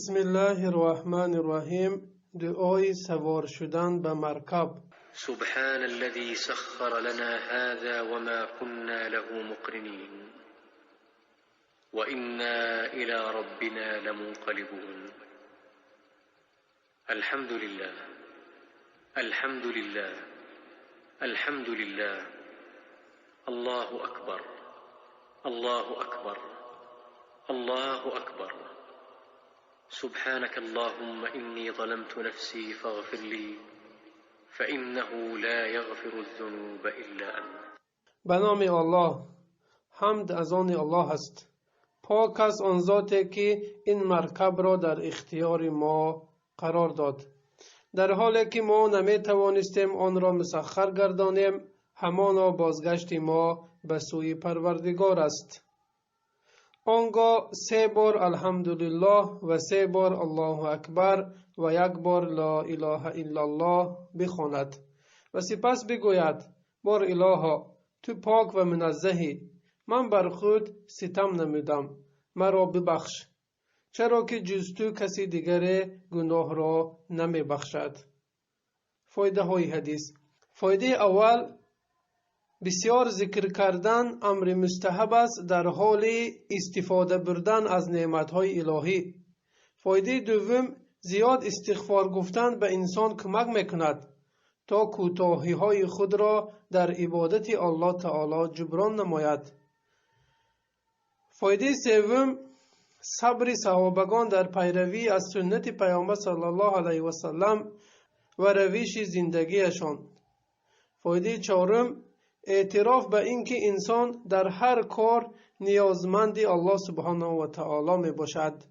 بسم الله الرحمن الرحیم. دعای سوار شدن به مرکب. سبحان الذي سخر لنا هذا وما كنا له مقرنين وإنا إلى ربنا لمنقلبون. الحمد لله، الحمد لله، الحمد لله، الله أكبر، الله أكبر، الله أكبر. سبحانك اللهم إني ظلمت نفسي فاغفر لي فإنه لا يغفر الذنوب إلا أنت. به نام الله. حمد از آن الله است. پاک است آن ذاتی که این مرکب را در اختیار ما قرار داد، در حالی که ما نمی توانستیم آن را مسخر گردانیم. همانا بازگشت ما به سوی پروردگار است. آنگاه 3 بار الحمدلله و 3 بار الله اکبر و 1 بار لا اله الا الله بخواند و سپس بگوید: بار الها، تو پاک و منزهی، من بر خود ستم نمودم، مرا ببخش، چرا که جز تو کسی دیگر گناه را نمی بخشد. فایده های حدیث. فایده اول: بسیار ذکر کردن امر مستحب است در حال استفاده بردن از نعمت‌های الهی. فایده دوم: زیاد استغفار گفتن به انسان کمک میکند تا کوتاهی‌های خود را در عبادت الله تعالی جبران نماید. فایده سوم: صبر صحابگان در پیروی از سنت پیامبر صلی الله علیه و سلم و روش زندگیشان. فایده چهارم: اعتراف به اینکه انسان در هر کار نیازمند الله سبحانه و تعالی می باشد.